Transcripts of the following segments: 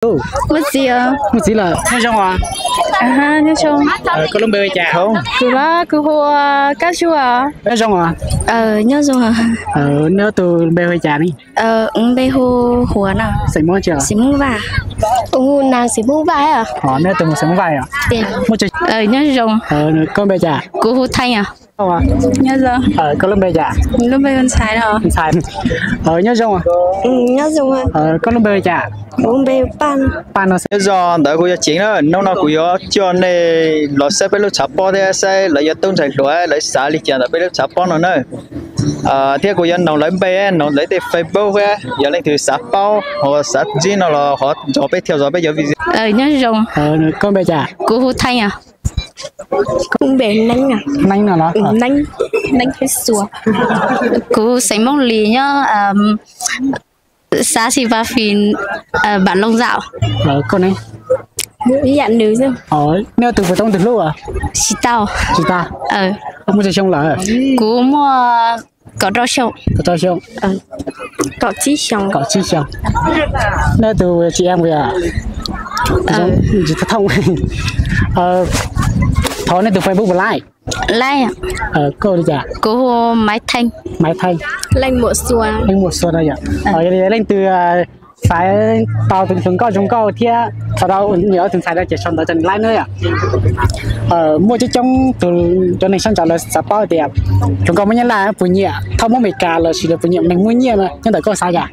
Muaj txiv, muaj txiv lawm. Nyob zoo os. Nyob zoo. Koj lub npe hu cas? Kuv los kuv hu ua Kab Zuag. Nyob zoo os. Nyob zoo. Neb ob tug npe hu cas ne? Kuv npe hu Huav no. Xeem Hmoob tsi? Xeem Hmoob Vaj. Kuv hu Nag, xeem Hmoob Vaj. Neb ob tug mus xeem Hmoob Vaj os? Nyob zoo. Koj npe cas? Kuv hu Theej os. Nyob zoo. Koj lub npe cas? Lub npe hu Ntxhais no. Ntxhais. Nyob zoo. Nyob zoo. Koj lub npe hu cas? Kuv npe hu Paj. Paj no. Nyob zoo, ntawd kuv yog Ceev na. Hnub no kuv yuav coj nej los saib peb lub tshav pob thiab saib lawv yuav tub ntxhais hluas lawv xav li cas ntawm peb lub tshav pob no na. Thiab kuv yuav noog lawv npe, noog lawv tej Facebook, yog leej twg xav paub ho xav ntsib no los ho nrog peb thiaj zov peb cov video. Nyob zoo. Koj npe cas? Kuv hu Theej os. Kuv npe Neeb. Neeb no los? Neeb, Neeb Thib Xua. Kuv xeem Hmoob Lis nyob xav Xi Pas Fis, Npam Loos Zaum. Koj ne? Yam nws. Neb ob tug puas tau muaj tus hlub? Tsis tau. Tsis tau. Muaj tsawg xyoo lawm? Kuv muaj kaum rau xyoo. Kaum rau xyoo. Kaum tsib xyoo. Kaum tsib xyoo. Neb tus tsis em puas yog? Tsis thooj. Thov neb tus Facebook puas laib? Laib. Koj li cas? Kuv hu Maiv Theej. Maiv Theej. Leej Muam Xua. Leej Muam Xua no yom. Yog li leej twg xaiv tau tus hluas nkauj zoo nkauj thiab tau niam ob tug ntxhais no ces sau ntawv rau nws laib na yom. Muaj coob coob tus cov neeg sab nraud lawv xav paub tias hluas nkauj Hmoob Nyab Laj puas nyiam, thauj Hmoob Amelikas los sis lawv puas nyiam neeg muaj nyiaj no, nyob ntawm koj xav cas?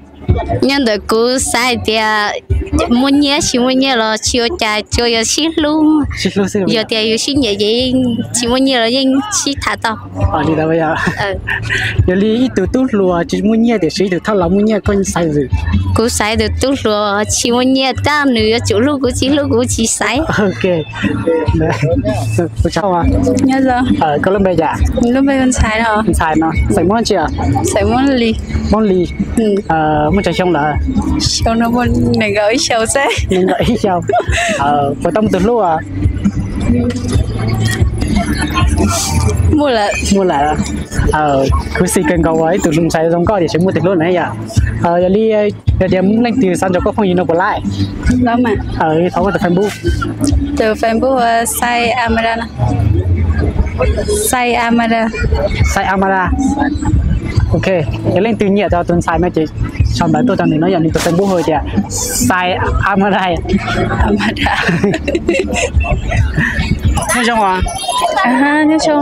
Nyob ntawm kuv xav hais tias muaj nyiaj tsis muaj nyiaj los tsis ua cas, tsuas yog sib hlub. Yog tias yus sib nyiam ces tsis muaj nyiaj los yeej sib tham tau. Li ntawd. Yog li ib tug tub hluas tsis muaj nyiaj tiam sis ib tug thauj laus muaj nyiaj koj xaiv tus twg? Kuv xaiv tus tub hluas tsis muaj nyiaj, tab nws yuav tsum hlub kuv tsis hlub kuv tsis xaiv. Nyob zoo. Koj lub npe cas? Lub npe hu Ntxhais no. Ntxhais no, xeem Hmoob tsi? Xeem Hmoob Lis. Hmoob Lis. Muaj tsawg xyoo lawm? Xyoo no muaj nees nkaum ib xyoo xwb. Nees nkaum ib xyoo. Puas tau muaj tus hlub? Muaj lawm. Muaj lawm. Khuv xim kawg nkaus uas ib tug ntxhais zoo nkauj tiam sis muaj tus hlub na yom. Yog li, yog tias leej twg xav nrog koj phooj ywg no puas laib? Thov koj tus Facebook. Tus Facebook Xais Amara. Xais Amara. Xais Amara. Ok. Yog leej twg nyiam tau tus ntxhais no ces sau ntawv tuaj rau nws no yom, nws tus Facebook hu tias Xais Amara. Nyob zoo os. Nyob zoo.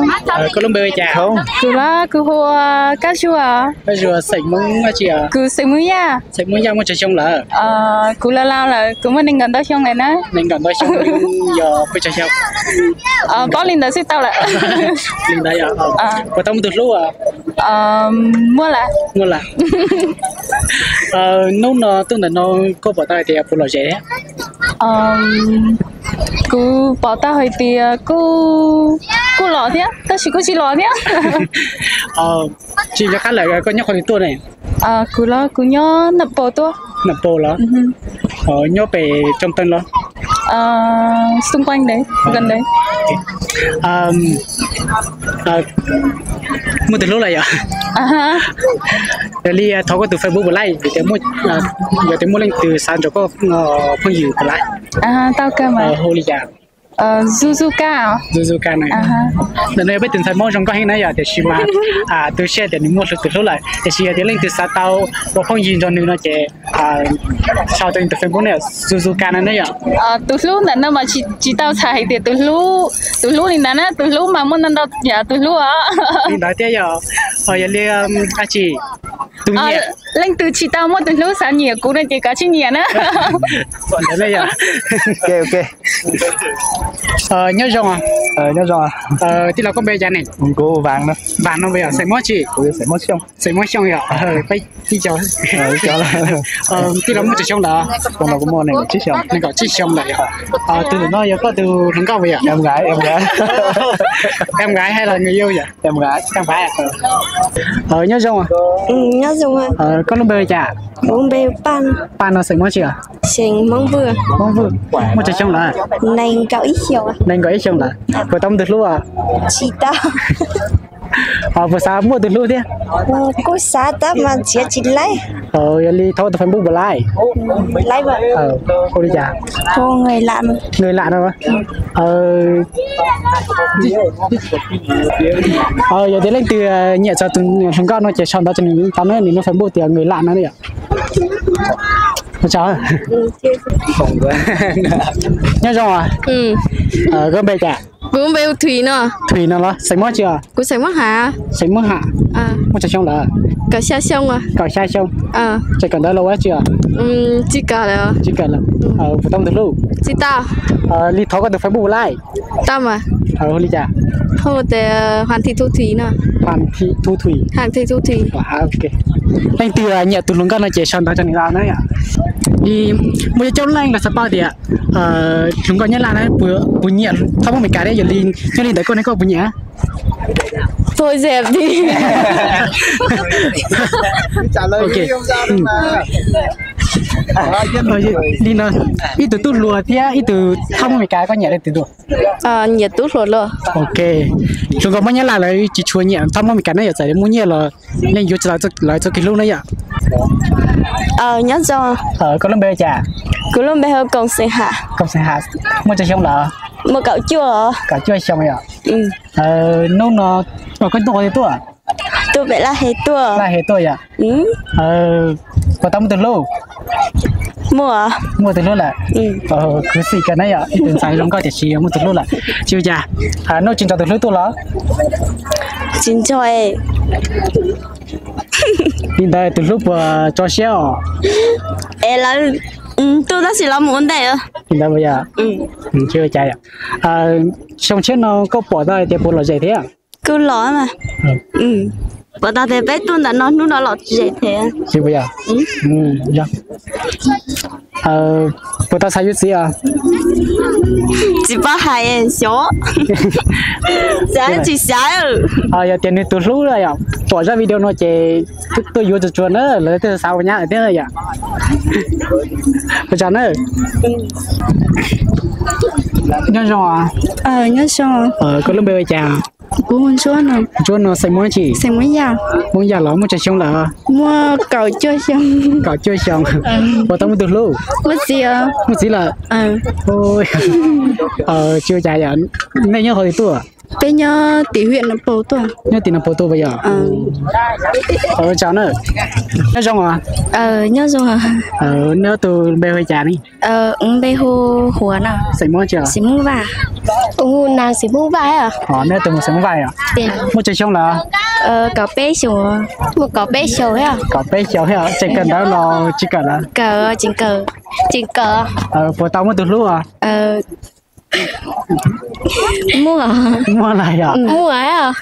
Koj lub npe hu cas? Kuv los kuv hu ua Kab Zuag. Kab Zuag xeem Hmoob dab tsi? Kuv xeem Hmoob Yaj. Xeem Hmoob Yaj muaj tsawg xyoo lawm? Kuv laus laus lawm, kuv muaj nees nkaum ntau xyoo lawm na. Nees nkaum ntau xyoo yog peb tsawg xyoo? Paub li ntawd xwb tau lawm. Li ntawd yog. Puas tau muaj tus hlub? Muaj lawm. Muaj lawm. Hnub no tuaj ntawm no koj pom tau hais tias puas lom zem? Kuv pom tau hais tias kuj, kuj lom thiab tab sis kuj tsis lom thiab. Tsis nco qab lawm, koj nyob qhov twg tuaj ne? Kuv los kuv nyob Nam Pos tuaj. Nam Pos los? Nyob pem Coo Teej los? Xung quanh đấy, gần đấy. Muaj tus hlub lawm yom? Yog li thov koj tus Facebook puas laib, yog tias muaj leej twg xav nrog koj phooj ywg puas laib? Tau kawg mas. Hu li cas? Zuzu Ka. Zuzu Ka na. Ntawm no yog peb tus ntxhais Hmoob zoo nkauj heev na yom, tiam sis mas tu siab tias nws muaj tus hlub lawm, tiam sis yog tias leej twg xav tau ua phooj ywg nrog nws no ces sau rau nws tus Facebook na, Zuzu Ka no na yom. Tus hlub ntawm no mas tsis tau txhais hais tias tus hlub, tus hlub li ntawd na, tus hlub mas muaj ntau ntau yam tus hlub os. Li ntawd thiab yog, yog li dab tsi? Tus nyiam. Leej twg tsis tau muaj tus hlub xav nyiam kuv no ces kov tsib nyiam na. Ntawd na yom. Nyob zoo. Nyob zoo. Tij laug koj npe cas ne? Kuv Vam no. Vam no yog xeem Hmoob tsi? Xeem Hmoob Xyooj yom. Peb tij laug muaj tsawg xyoo lawm? Nees nkaum tsib xyoo lawm yom. Tus ntawm no yog koj tus hluas nkauj puas yog? Em gái hay là người yêu vậy? Nyob zoo. Nyob zoo. Koj lub npe hu cas? Kuv npe hu Paj. Paj no xeem Hmoob tsi? Xeem Hmoob Vwj. Hmoob Vwj. Muaj tsawg xyoo lawm? Nees nkaum ib xyoo. Nees nkaum ib xyoo lawm. Puas tau muaj tus hlub? Tsis tau. Puas xav muaj tus hlub thiab? Kuj xav tab mas txiav tsis laib. Yog li thov tus Facebook puas laib? Hu li cas? Người lạ no. Yog tias leej twg nyiam txog tus hluas nkauj no ces sau ntawv rau nws tau na, nws lub Facebook tias người lạ no yom. Nyob zoo os. Koj npe cas? Thùy no los xeem Hmoob tsi os? Xeem Hmoob Ham. Muaj tsawg xyoo lawm? Kaum xya xyoo. Tseem kawm ntawv los ua dab tsi os? Tsis kawm lawm. Puas tau muaj tus hlub? Li thov koj tus Facebook puas laib? Hu li cas? Hoàng Thị Thu Thủy. Leej twg nyiam tus hluas nkauj no ces sau ntawv rau nws tau na yom. Muaj coob leej los xav paub tias hluas nkauj Nyab Laj na puas nyiam thaj Hmoob Amelikas thiab, yog li nyob li ntawd koj ne koj puas nyiam? Li no, ib tug tub hluas thiab ib tug thaj Hmoob Amelikas koj nyiam leej twg dua? Nyiam tub hluas los. Ok, hluas nkauj Hmoob Nyab Laj lawv tsis tshua nyiam thaj Hmoob Amelikas na yom, txawm muaj nyiaj los yeej yuav tsis tau lawv txoj kev hlub na yom. Nyob zoo. Koj lub npe hu cas? Kuv lub npe hu Koom Xeem Ham. Koom Xeem Ham, muaj tsawg xyoo lawm? Muaj kaum cuaj. Kaum cuaj xyoo yom. Hnub no koj tuaj qhov twg tuaj? Tuaj pem Laj Hes tuaj. Laj Hes tuaj yom. Puas tau muaj tus hlub? Muaj. Muaj tus hlub lawm. Khwv xim kawg na yom, ib tug ntxhais zoo nkauj tiam sis muaj tus hlub lawm. Tsis ua cas, hnub tsis nrog tus hlub tuaj los? Tsis nrog. Li ntawd tus hlub puas tso siab os? Es lawv tuaj tab sis lawv mus ua ntej. Li ntawd puas yog? Tsis ua cas yom. Xyoo tshiab no koj pom tau hais tias puas lom zem thiab? Kuj lom mas. Pom tau tias peb tuaj ntawm no hnub no lom zem thiab. Puas tau xav yuav txiv os? Tsis paub hais xyov. Xav tsis xav. Yog tias nws tus hlub yom, pom zaj video no ces tuaj yuav tsuag tsuag na, lawv thiaj xav ua nyab thiab yom. Ua tsaug na. Nyob zoo. Nyob zoo. Koj lub npe hu cas? Kuv hu Ntsuab no. Ntsuab no xeem Hmoob tsi? Xeem Hmoob Yaj. Hmoob Yaj los muaj tsawg xyoo lawm? Muaj kaum cuaj xyoo. Kaum cuaj xyoo. Puas tau muaj tus hlub? Muaj txiv. Muaj txiv lawm. Tsis ua cas yom. Nej nyob qhov twg tuaj? Peb nyob tim huyện Nậm Pồ tuaj. Nyob tim Nậm Pồ tuaj puas yog? Ua tsaug na. Nyob zoo os. Nyob zoo. Neb ob tug npe hu cas ne? Ub npe hu Huav no. Xeem Hmoob tsi? Xeem Hmoob Vaj. Hu Nag xeem Hmoob Vaj. Neb ob tug mus xeem Hmoob Vaj os? Muaj tsawg xyoo lawm? Kaum peb xyoo. Muaj kaum peb xyoo thiab. Kaum peb xyoo thiab, tseem kawm ntawv los tsis kawm lawm? Kawm, tseem kawm, tseem kawm. Puas tau muaj tus hlub os? Muaj. Muaj lawm yom? Muaj.